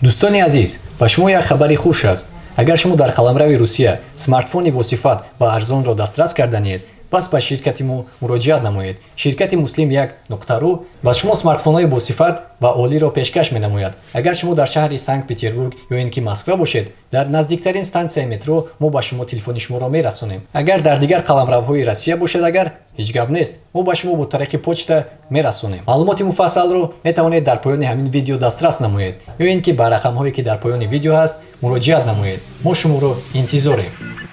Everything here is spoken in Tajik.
Дӯстони азиз, ба шумо як хабари хуш аст. Агар шумо дар қаламрави Русия смартфони босифат ва арзонро дастрас карданиед, пас ба ширкати мо муроҷиат намоед. Ширкати Муслим 1.ру ба шумо смартфонҳои босифат ва олиро пешкаш менамояд. Агар шумо дар шаҳри Санкт Петербург ё ин ки Москва бошед, дар наздиктарин стансияи метро мо ба шумо телефони шуморо мерасонем. Агар дар дигар қаламравҳои Россия бошед, агар ҳеҷ гап нест, мо ба шумо бо тариқи почта мерасонем. Маълумоти муфассалро метавонед дар поёни ҳамин видео дастрас намоед ё ин ки ба рақамҳое, ки дар поёни видео ҳаст, муроҷиат намоед. Мо шуморо интизорем.